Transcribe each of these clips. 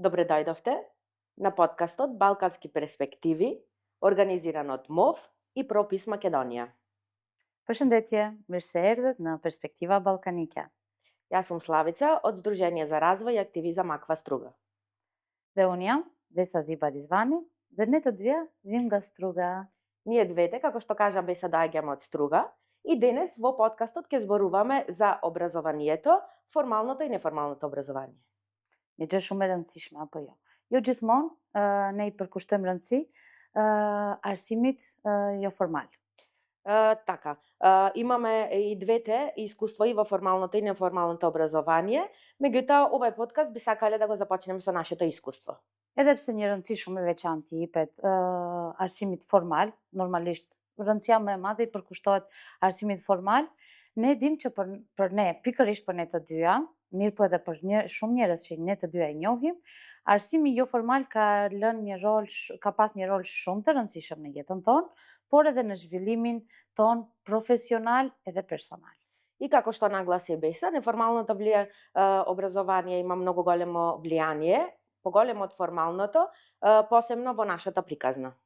Добре дојдовте на подкастот Балкански перспективи, организиран од МОВ и Пропис Македонија. Përshëndetje, mirë se erdhët në Perspektiva Ballkanike. Јас сум Славица од Сдружение за развој и активизам Аква Струга. Dhe unë jam Vesa Ziba Rizvani dhe ne të dyja vim nga Struga. Ние двете, како што кажа Беса, доаѓаме од Струга и денес во подкастот ќе зборуваме за образованието, формалното и неформалното образование. Një gjë shumë e rëndësishme apo jo? Jo gjithmonë ne I përkushtojmë rëndësi arsimit jo formal. Така, имаме и двете искуство и во формалното и неформалното образование, меѓутоа овој подкаст би сакале да го започнеме со нашето искуство. Edhe pse një rëndësi shumë e veçantë I jepet arsimit formal, normalisht rëndësia më e madhe I përkushtohet arsimit formal, ne dim që për ne, pikërisht për ne të dyja, mirë po edhe për shumë njerëz që ne të dyja I njohim, arsimi jo formal ka pas një rol shumë të rëndësishëm në jetën tonë, por edhe në zhvillimin ton profesional edhe personal. И како што нагласи Беса, неформалното образование има многу големо влијание, поголемо од формалното, посебно во нашата приказна.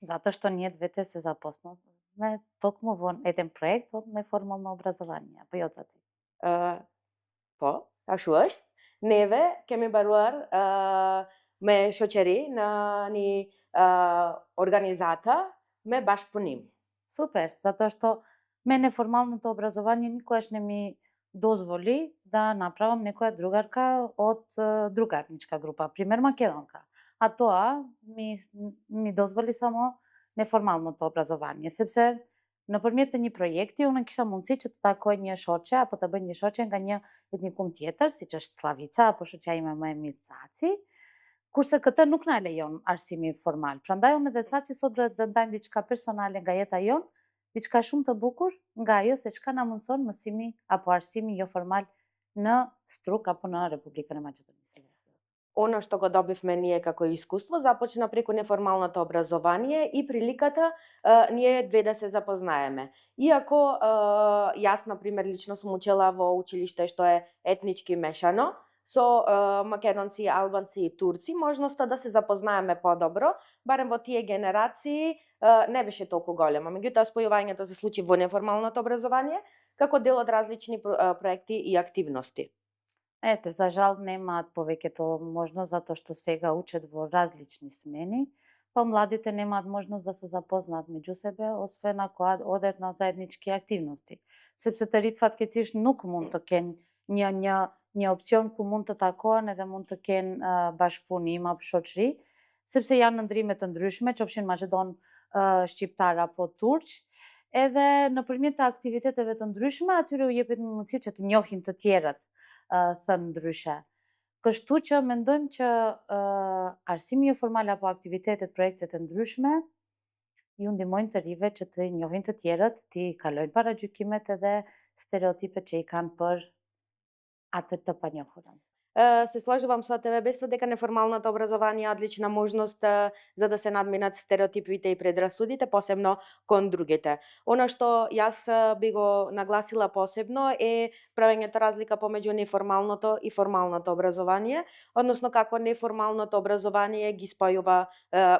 Затоа што ние двете се запознавме токму во еден проект од неформално образование, по јоцаци. Po, ashtu është. Neve kemi mbaruar me shoqëri në një organizata me bashkëpunim. Супер, затоа што me неформалното образование никогаш не ми дозволи да направам некоја другарка од друга етничка група, пример македонка. А тоа ми дозволи само неформалното образование, сепсе nëpërmjet një projekti unë kisha mundësi që të takoj një shoqe apo të bëj një shoqe nga një etnikum tjetër, siç është Slavica apo shoqja ime më e mirë Caci, kurse këtë nuk na lejon arsimi formal. Prandaj unë dhe Caci sot do të ndajmë diçka personale nga jeta jon, diçka shumë të bukur nga ajo se çka na mundson mësimi apo arsimi jo formal në Struk apo në Republikën e Maqedonisë. Оно што го добивме ние како искуство започна преку неформалното образование и приликата ние две да се запознаеме. Иако јас, например, лично сум учела во училиште што е етнички мешано, со македонци, албанци и турци, можноста да се запознаеме подобро, барем во тие генерации не беше толку голема. Меѓутоа, спојувањето се случи во неформалното образование, како дел од различни проекти и активности. Ете, за жал немаат повеќето можност затоа што сега учат во различни смени, па младите немаат можност да се запознаат меѓу себе, освен ако одат на заеднички активности. Сепсе të rit fatkeqësisht nuk mund të kenë një opsion ku mund të takohen edhe mund të kenë bashkëpunim apo shoqëri, sepse janë në ndrime të ndryshme, qofshin maqedon, shqiptar apo turq, edhe nëpërmjet aktiviteteve të ndryshme atyre u jepet mundësi që të njohin të tjerët thënë ndryshe. Kështu që mendojmë që arsimi jo formal apo aktivitetet, projektet e ndryshme ju ndihmojnë të rive që të njohin të tjerët, të kalojnë paragjykimet edhe stereotipet që I kanë për atë të panjohurën. Се сложувам со тебе, Беса, дека неформалното образование е одлична можност за да се надминат стереотипите и предрасудите, посебно кон другите. Оно што јас би го нагласила посебно е правењето разлика помеѓу неформалното и формалното образование, односно како неформалното образование ги спојува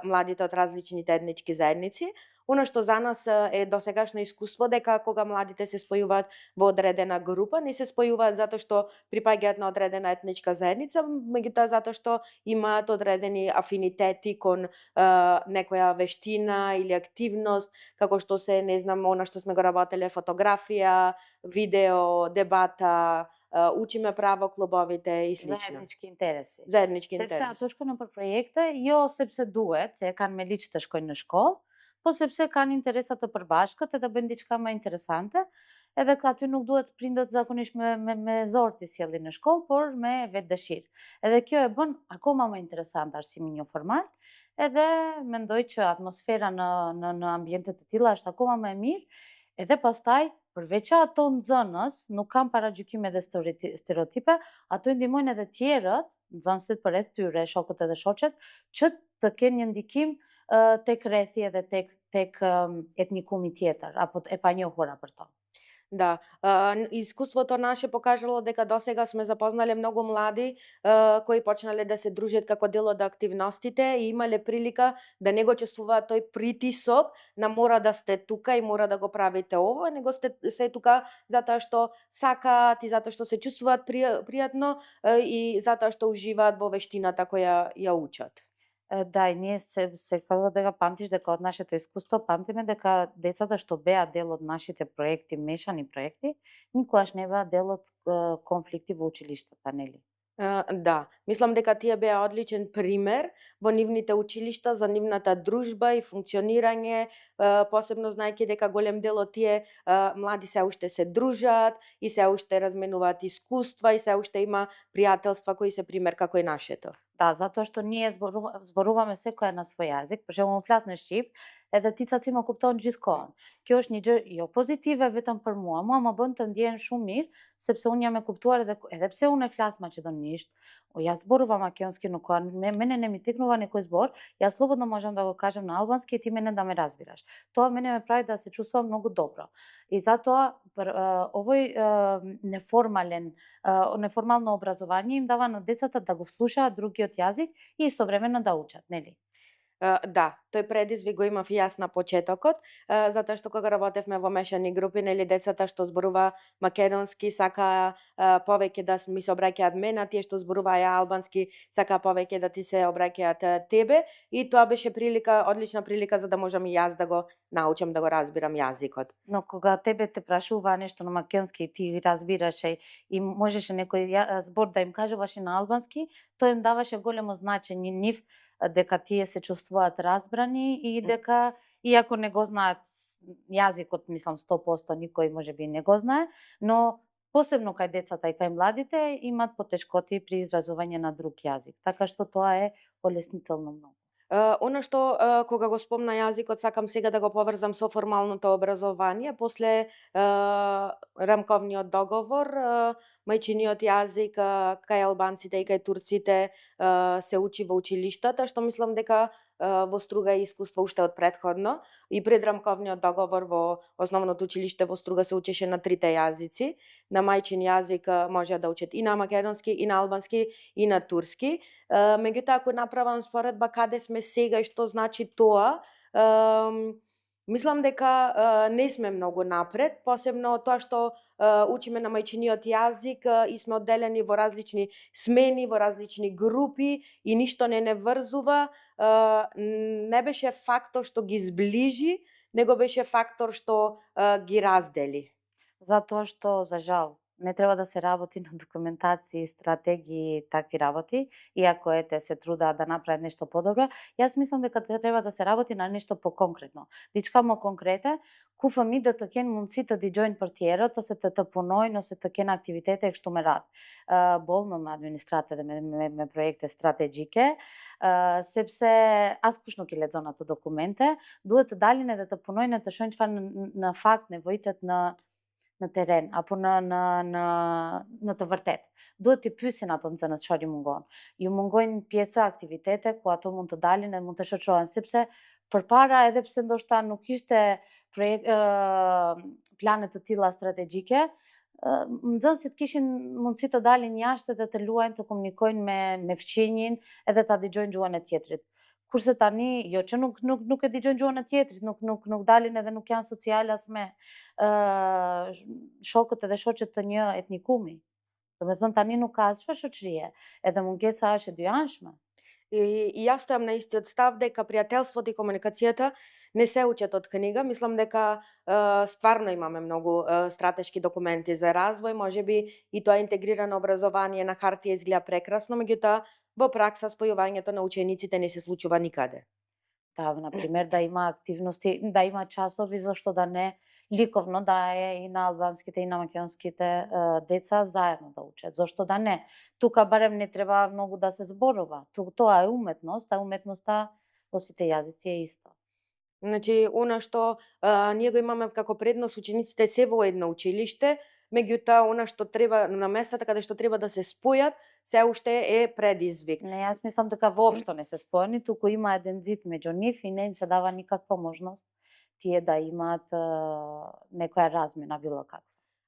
младите од различните етнички заедници. Оно што за нас е досегашно искуство дека кога младите се спојуваат во одредена група, не се спојуваат затоа што припаѓаат на одредена етничка заедница, меѓутоа затоа што имаат одредени афинитети кон некоја вештина или активност, како што се, не знам, она што сме го работеле, фотографија, видео, дебата, учиме право клубовите и слично. Заеднички интереси. Заеднички интереси. Sepse ato shkojnë për projekte, jo sepse duhet, se e kanë me liq të shkojnë në shkollë, po sepse kanë interesa të përbashkët edhe bëjnë diçka më interesante, edhe aty nuk duhet prindët zakonisht me zor t'i sjellin në shkollë, por me vetë dëshirë. Edhe kjo e bën akoma më interesant arsimin jo formal, edhe mendoj që atmosfera në ambiente të tilla është akoma më e mirë, edhe pastaj përveç që ato nxënës nuk kanë paragjykime dhe stereotipe, ato I ndihmojnë edhe tjerët, nxënësit përreth tyre, shokët edhe shoqet, që të kenë një ndikim tek rrethi edhe tek etnikumi tjetër apo e panjohura për to. Да, искуството наше покажало дека досега сме запознале многу млади кои почнале да се дружат како дел од активностите и имале прилика да не го чувствуваат тој притисок на мора да сте тука и мора да го правите ова, него се тука затоа што сакаат и затоа што се чувствуваат пријатно и затоа што уживаат во вештината која ја учат. Да, и ние секако дека памтиш дека од нашето искуство памтиме дека децата што беа дел од нашите проекти, мешани проекти, никогаш не беа дел од конфликти во училиштата, нели? Да, мислам дека тие беа одличен пример во нивните училишта за нивната дружба и функционирање, посебно знаејќи дека голем дел од тие млади се уште се дружат и се уште разменуваат искуства и се уште има пријателства кои се пример како и нашето. Да, затоа што ние зборуваме секоја на свој јазик, пошто во фласне шип, да ticat има kupton gjithkohën. Kjo është një gjë jo pozitive vetëm për mua më bën të ndjehem shumë mirë, sepse unë jam e kuptuar edhe pse unë e flas maqedonisht, ја зборувам македонски, но кога мене не ми текнува некој збор, јас слободно можам да го кажам на албански и ти мене да ме разбираш. Тоа мене ме прави да се чувствувам многу добро. И затоа овој неформално образование им дава на децата да го слушаат другиот јазик и истовремено да учат, нели? Да, тој предизвик го имав и јас на почетокот, затоа што кога работевме во мешани групи, нели децата што зборува македонски сакаа повеќе да ми се обраќаат мене, а тие што зборуваа албански сакаа повеќе да ти се обраќаат тебе и тоа беше прилика, одлична прилика за да можам и јас да го научам да го разбирам јазикот. Но кога тебе те прашуваа нешто на македонски и ти разбираше и можеше некој збор да им кажуваш и на албански, тоа им даваше големо значење нив дека тие се чувствуваат разбрани и дека иако не го знаат јазикот, мислам 100% никој можеби не го знае, но посебно кај децата и кај младите имаат потешкоти при изразување на друг јазик. Така што тоа е олеснително многу. Она што кога го спомна јазикот, сакам сега да го поврзам со формалното образование, после рамковниот договор, мајчиниот јазик кај албанците и кај турците се учи во училиштата, што мислам дека во Струга е искуство уште од претходно и пред рамковниот договор во основното училиште во Струга се учеше на трите јазици. На мајчин јазик можеа да учат и на македонски, и на албански, и на турски. Меѓутоа, ако направам споредба каде сме сега и што значи тоа, мислам дека не сме многу напред, посебно тоа што учиме на мајчиниот јазик и сме одделени во различни смени, во различни групи и ништо не врзува, не беше фактор што ги зближи, него беше фактор што ги раздели. Затоа што, за жал, не треба да се работи на документации, стратегии и такви работи, иако се трудат да направат нешто подобро. Јас мислам дека треба да се работи на нешто поконкретно. Дичкамо конкрете, куфами да такен мунците di join partierët ose të punojnë ose të kenë aktivitete kështu me radhë. Bollë me administrate dhe me projekte strategjike, sepse askush nuk I lexon ato dokumente, duhet të dalin edhe të punojnë të shohin çfarë në fakt nevojtet në teren apo në të vërtet. Duhet t'i pyesin ato nxënës çfarë ju mungon. Ju mungojnë pjesa aktivitete ku ato mund të dalin dhe mund të shoqërohen, sepse përpara edhe pse ndoshta nuk ishte plane të tilla strategjike, nxënësit kishin mundësi të dalin jashtë dhe të luajnë, të komunikojnë me fqinjin edhe ta dëgjojnë gjuhën e tjetrit. Kurse tani, jo që nuk e dëgjojnë gjuhën e tjetrit, nuk dalin edhe nuk janë sociale as me shokët edhe shoqet të një etnikumi. Domethënë tani nuk ka asnjë shoqërie, edhe mungesa është e dyjanshme. И јас стојам на истиот став дека пријателството и комуникацијата не се учат од книга. Мислам дека стварно имаме многу стратешки документи за развој, можеби и тоа интегрирано образование на хартија изгледа прекрасно, меѓутоа во пракса спојувањето на учениците не се случува никаде. Да, например, да има активности, да има часови, зашто да не ликовно да е и на албанските и на македонските деца заедно да учат. Зошто да не? Тука барем не треба многу да се зборува. Тоа е уметност, а уметноста во сите јазици е исто. Значи, она што ние го имаме како предност, учениците се во едно училиште, меѓутоа она што треба на местата каде што треба да се спојат, се уште е предизвик. Не, јас мислам дека воопшто не се спојани, туку има еден зид меѓу нив и не им се дава никаква можност тие да имаат некоја размена било каква.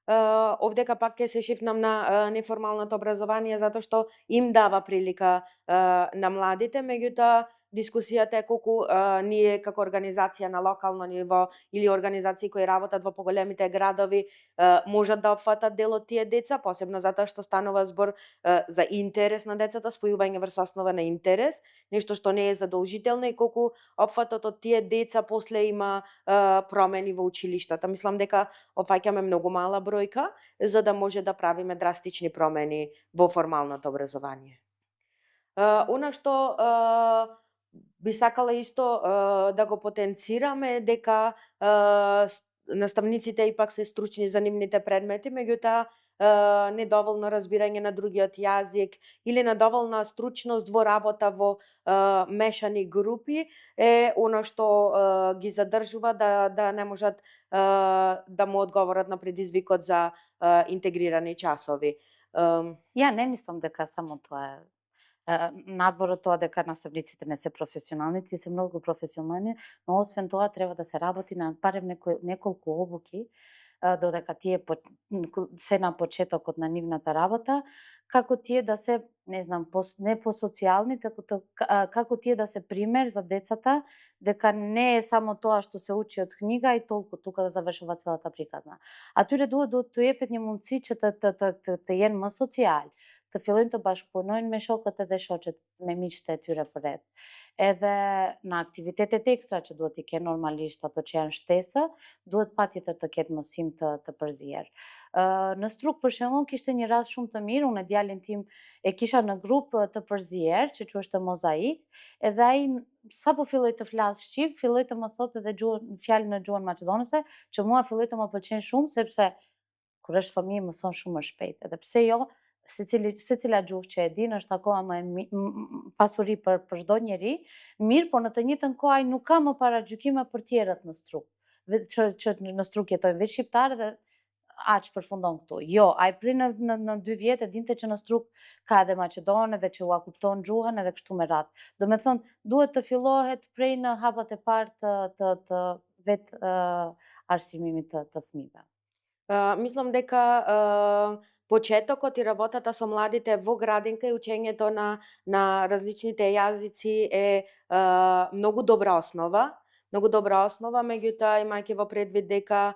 Овдека пак ќе се шифнам на неформалното образование затоа што им дава прилика на младите, меѓутоа дискусијата е колку ние како организација на локално ниво или организации кои работат во поголемите градови можат да опфатат дел од тие деца, посебно затоа што станува збор за интерес на децата, спојување врз основа на интерес, нешто што не е задолжително и колку опфатот од тие деца после има промени во училиштата. Мислам дека опфаќаме многу мала бројка за да може да правиме драстични промени во формалното образование. Она што би сакала исто да го потенцираме е дека наставниците ипак се стручни за нивните предмети, меѓутоа недоволно разбирање на другиот јазик или недоволна стручност во работа во мешани групи е она што ги задржува да не можат да му одговорат на предизвикот за интегрирани часови. Ја не мислам дека само тоа е. Надвор од тоа дека наставниците не се професионални, тие се многу професионални, но освен тоа треба да се работи на барем неколку обуки, додека тие се на почетокот на нивната работа, како тие да се, не знам, не по социјални, како тие да се пример за децата, дека не е само тоа што се учи од книга и толку тука да завршува целата приказна. А туре до епетни мунци че te jenë më social, të fillojnë të bashkëpunojnë me shokët edhe shoqet, me miqtë e tyre përreth. Edhe në aktivitetet ekstra që duhet i kenë normalisht ato që janë shtesë, duhet patjetër të ketë mësim të përzier. Në struk për shembull kishte një rast shumë të mirë, unë e djalin tim e kisha në grup të përzier, që quhej mozaik, edhe ai sapo filloi të flas shqip, filloi të më thotë edhe fjalë në gjuhën maqedonese, që mua filloi të më pëlqejnë shumë sepse kur është fëmijë mëson shumë më shpejt. Edhe pse jo, secila gjuhë që e din është akoma më pasuri për çdo njeri, mirë, por në të njëjtën kohë ai nuk ka më paragjykime për tjerët në struk. Që në struk jetojnë veç shqiptarë dhe aq përfundon këtu. Jo, ai pri në 2 vjet e dinte që në struk ka edhe maqedone dhe që ua kupton gjuhën edhe kështu me radhë. Do me thënë, duhet të fillohet prej në hapat e parë të vetë arsimimit të fëmijëve. Мислам дека почетокот и работата со младите во градинка и учењето на различните јазици е многу добра основа. Многу добра основа, меѓутоа имајќи во предвид дека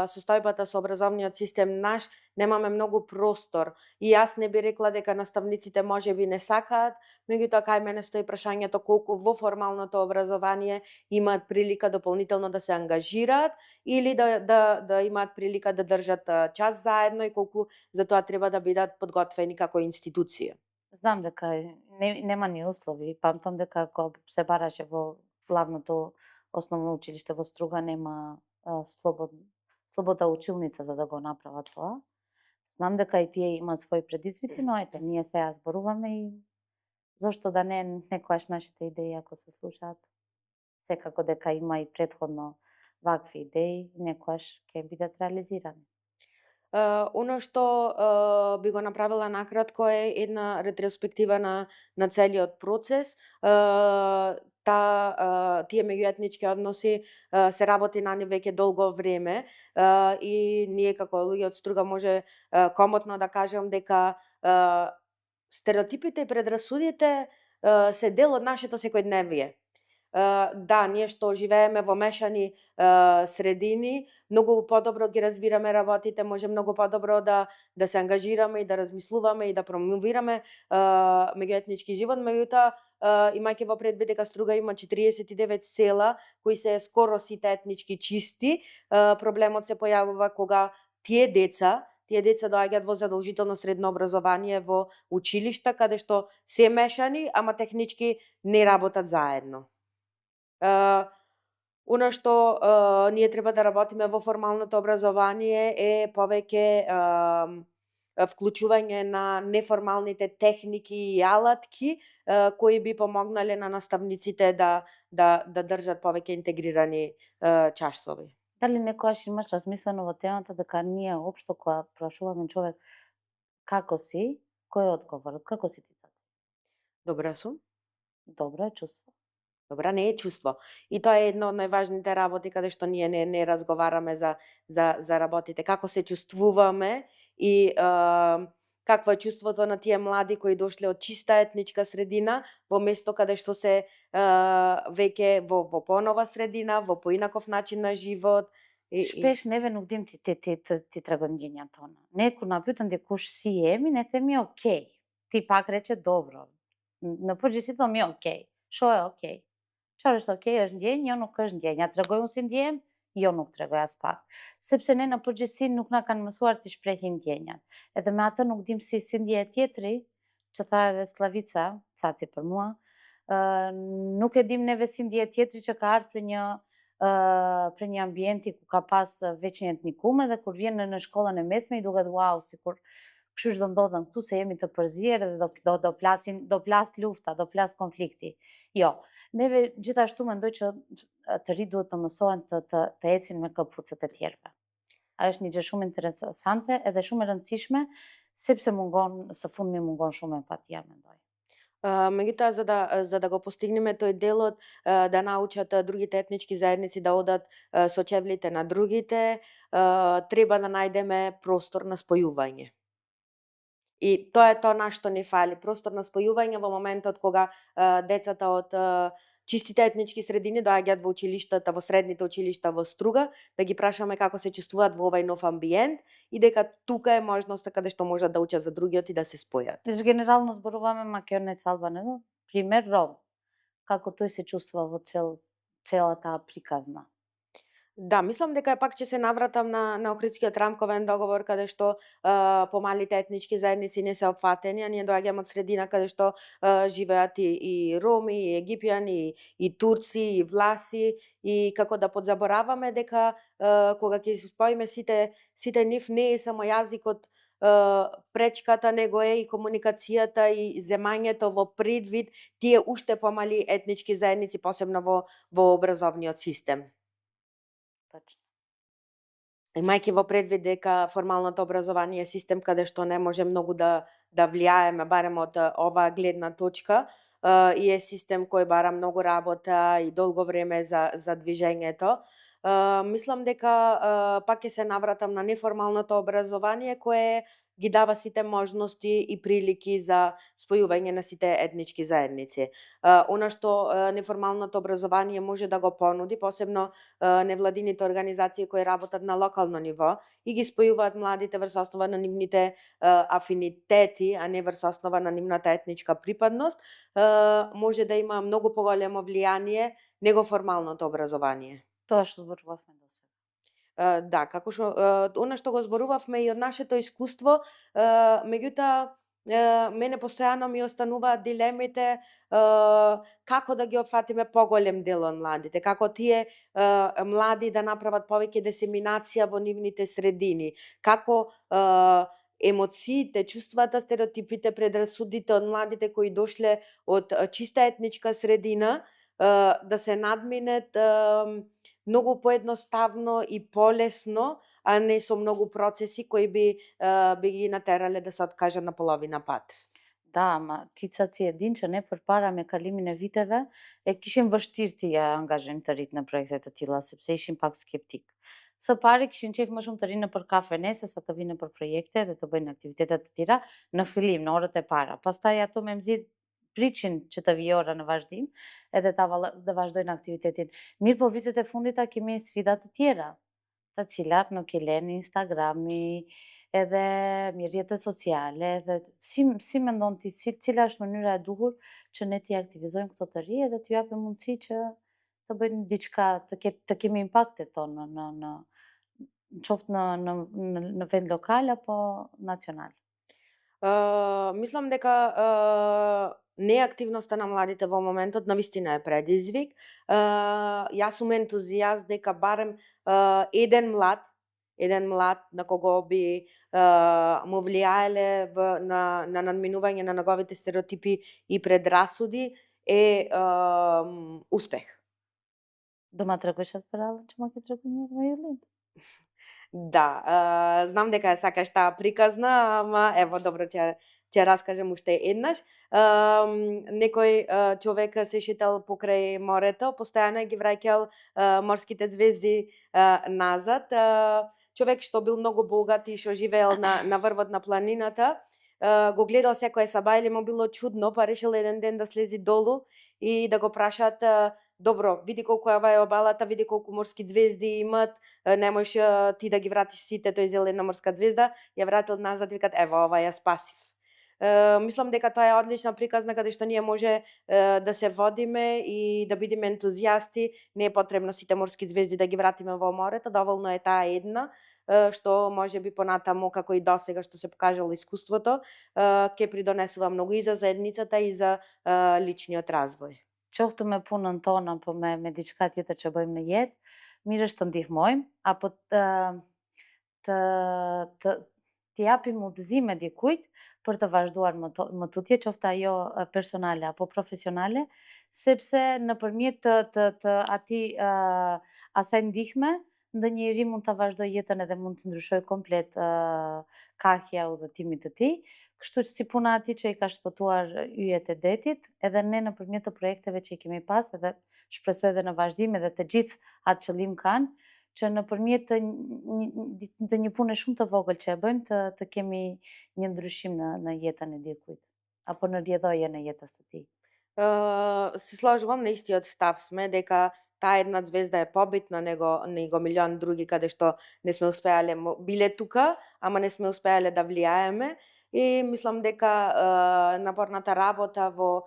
состојбата со образовниот систем наш немаме многу простор. И јас не би рекла дека наставниците можеби не сакаат, меѓутоа кај мене стои прашањето колку во формалното образование имаат прилика дополнително да се ангажираат или да имаат прилика да држат час заедно и колку за тоа треба да бидат подготвени како институција. Знам дека нема ни услови, памтам дека кога се бараше во главното основно училиште во Струга нема слободна училница за да го направат тоа. Знам дека и тие имаат своји предизвици, но ете, ние сега зборуваме и зошто да не некојаш нашите идеи ако се слушаат. Секако дека има и претходно вакви идеи, некојаш ќе бидат реализирани. Оно што би го направила накратко е една ретроспектива на целиот процес. Тие меѓуетнички односи се работи на нив веќе долго време и ние како луѓе од Струга може комотно да кажам дека стереотипите и предрасудите се дел од нашето секојдневие. Да, ние што живееме во мешани средини, многу подобро ги разбираме работите, може многу подобро да се ангажираме и да размислуваме и да промовираме меѓуетнички живот, меѓутоа имајќи во предвид дека Струга има 49 села кои се скоро сите етнички чисти, проблемот се појавува кога тие деца доаѓаат во задолжително средно образование во училишта каде што се мешани, ама технички не работат заедно. Она што ние треба да работиме во формалното образование е повеќе вклучување на неформалните техники и алатки кои би помогнале на наставниците да држат повеќе интегрирани часови. Дали некојаш имаш размислено во темата дека ние општо кога прашуваме човек како си, кој е одговорот? Како си ти? Добра сум. Добро е чувство. Добра, не е чувство. И тоа е едно од најважните работи каде што ние не разговараме за работите. Како се чувствуваме и какво е чувството на тие млади кои дошле од чиста етничка средина во место каде што се веќе во понова средина, во поинаков начин на живот. Шпеш неве нугдим ти требам тона. Неку напютан де куш си еми, не те ми е окей. Ти пак рече добро. На поџисито ми е окей. Шо е окей? Чараш окей, еш ден, ја нук еш ден. Ја трагојум син ден, ја нук трагој јас пак. Сепсе не на поџиси нук на кан масуар ти шпрехин денјан. Еде мата нук дим си син ден тиетри, че таа е Славица, цаци пр муа, нук е дим неве син ден тиетри, че каар прење амбиенти кога пас вечниот ни куме, да кор вие на школа не месме и дога вау, сикур кшуш додан ту се еми да парзиер, до пляс люфта, до пляс конфликти. Jo, nevе gjithashtu mendoj që të ri duhet të mësohen të ecin me këpucët e tjerëve. Ajo është një gjë shumë interesante edhe shumë e rëndësishme, sepse së fundmi mungon shumë empatia, mendoj. Меѓутоа, за да го постигнеме тој делот, да научат другите етнички заедници да одат со чевлите на другите, треба да најдеме простор на спојување. И тоа е тоа на што ни фали, простор на спојување во моментот кога децата од чистите етнички средини доаѓаат во училиштата, во средните училишта во Струга, да ги прашаме како се чувствуваат во овај нов амбиент и дека тука е можноста каде што можат да учат за другиот и да се спојат. Генерално зборуваме македонец Албанец, пример Ром, како тој се чувствува во целата приказна. Да, мислам дека пак ќе се навратам на Охридскиот рамковен договор каде што помалите етнички заедници не се опфатени, а ние доаѓаме од средина каде што живеат и роми, и египјани, и турци, и власи, и како да подзабораваме дека кога ќе споиме сите нив не е само јазикот пречката, него е и комуникацијата и земањето во предвид тие уште помали етнички заедници, посебно во образовниот систем. Точно. Имајќи во предвид дека формалното образование е систем каде што не може многу да влијаеме, барем од оваа гледна точка, и е систем кој бара многу работа и долго време за движењето. Мислам дека пак ќе се навратам на неформалното образование кое ги дава сите можности и прилики за спојување на сите етнички заедници. Она што неформалното образование може да го понуди, посебно невладините организации кои работат на локално ниво и ги спојуваат младите врз основа на нивните афинитети, а не врз основа на нивната етничка припадност, може да има многу поголемо влијание него формалното образование. Тоа што зборувавме до сега. Да, како што она што го зборувавме и од нашето искуство, меѓутоа мене постојано ми остануваат дилемите како да ги опфатиме поголем дел од младите, како тие млади да направат повеќе дисеминација во нивните средини, како емоциите, чувствата, стереотипите, предрасудите од младите кои дошле од чиста етничка средина да се надминет многу поедноставно и полесно, а не со многу процеси кои би ги натерале да се откажат на половина пат. Да, ама ти цаци единче не препараме калимине витеве, кишин баштирти ја ангажем të rit në projekte të tilla, sepse ishim pak skeptik. Së pari kishin qef më shumë të rinë nëpër kafene se sa të vinë nëpër projekte dhe të bëjnë aktivitete të tjera në fillim, në orët e para. Pastaj ato me mzit priçin që të vijë ora në vazhdim edhe të vazhdojnë aktivitetin. Mirë po vitet e fundit kemi sfida të tjera, të cilat nuk i lën Instagrami, edhe rrjetet sociale, edhe si mendon ti, cila është mënyra e duhur që ne t'i aktivizojmë këto të ri edhe t'ju japim mundësi që të bëjnë diçka, të kemi impaktet tonë në qoftë në vend lokal apo nacional. Мислам дека неактивноста на младите во моментот навистина е предизвик. Јас сум ентузијаст дека барем еден млад на кого би му влијаеле на надминување на неговите стереотипи и предрасуди е успех. Дома трагош од парала, че ма ке трагоњер во Јулин? Да, знам дека ја сакаш таа приказна, ама ево добро ќе ќе раскажем уште еднаш. Некој човек се шетал покрај морето, постојано ги враќал морските звезди назад. Човек што бил многу богат и што живеел на врвот на планината, го гледал секој сабајле, му било чудно, па решил еден ден да слези долу и да го прашаат: добро, види колку е обалата, види колку морски звезди имат, не можеш ти да ги вратиш сите, тој зел една морска звезда, ја вратил назад, викат: ево, ова ја спасив. Мислам дека тоа е одлична приказна каде што ние може да се водиме и да бидеме ентузијасти. Не е потребно сите морски звезди да ги вратиме во морето, доволно е таа една, што може би понатаму, како и досега што се покажало искуството, ќе придонесува многу и за заедницата и за личниот развој. Qoftë me punën tonë apo me diçka tjetër që bëjmë në jetë, mirë është të ndihmojmë apo t'i japim udhëzime dikujt për të vazhduar më tutje, qoftë ajo personale apo profesionale, sepse nëpërmjet të asaj ndihme, ndonjëri mund ta vazhdojë jetën edhe mund të ndryshojë komplet kahja e udhëtimit të tij. Kështu që si puna e atij që i ka shpëtuar yjet e detit, edhe ne nëpërmjet të projekteve që i kemi pas, edhe shpresoj edhe në vazhdim, edhe të gjithë atë qëllim kanë, që nëpërmjet të një pune shumë të vogël që e bëjmë, të kemi një ndryshim në jetën e dikujt, apo në rrjedhojen e jetës së tij. Се сложувам, на истиот став сме дека таа една звезда е побитна него милион други каде што не сме успеале, биле тука, ама не сме успеале да влијаеме. И мислам дека напорната работа во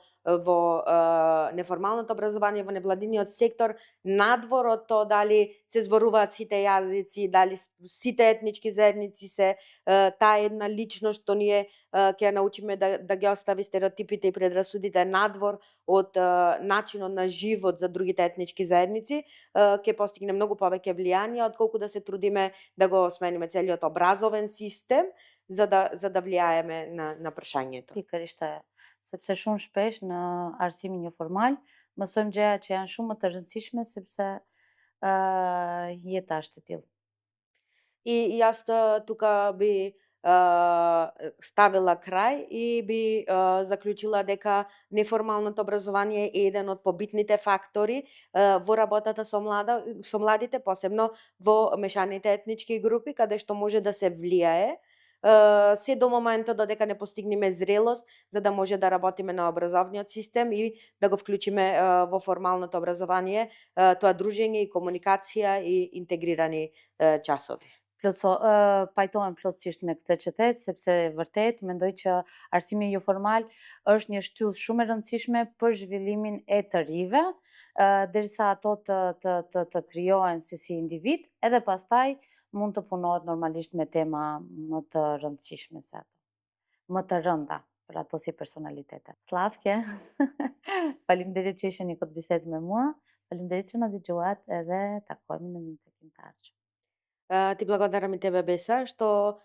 неформалното образование, во невладиниот сектор, надвор од тоа дали се зборуваат сите јазици, дали сите етнички заедници се таа една личност што ние ќе научиме да ги остави стереотипите и предрасудите надвор од начинот на живот за другите етнички заедници, ќе постигне многу повеќе влијание отколку да се трудиме да го смениме целиот образовен систем за да влијаеме на прашањето. Pikërisht ajo. Sepse shumë shpesh në arsimin jo formal mësojmë gjëra që janë shumë më të rëndësishme sepse jeta është e tillë. И јас тука би ставила крај и би заклучила дека неформалното образование е еден од побитните фактори во работата со младите, посебно во мешаните етнички групи, каде што може да се влијае се до моментот додека не постигнеме зрелост за да може да работиме на образовниот систем и да го вклучиме во формалното образование тоа дружење и комуникација и интегрирани часови. Pajtohem plotësisht me këtë që the, sepse vërtet mendoj që arsimi jo formal është një shtyllë shumë e rëndësishme për zhvillimin e të rive, derisa ato të krijohen si individ, edhe pastaj mund të punohet normalisht me tema më të rëndësishme se ato, më të rënda për ato si personalitete. Slavke, faleminderit që ishe një këtë bisedë me mua, faleminderit që na dëgjuat edhe takohemi në një takim të ardhshëm. Ти благодарам и тебе, Беса, што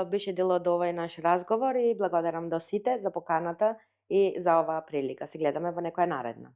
беше дел од овој наш разговор и благодарам до сите за поканата и за оваа прилика. Се гледаме во некоја наредна.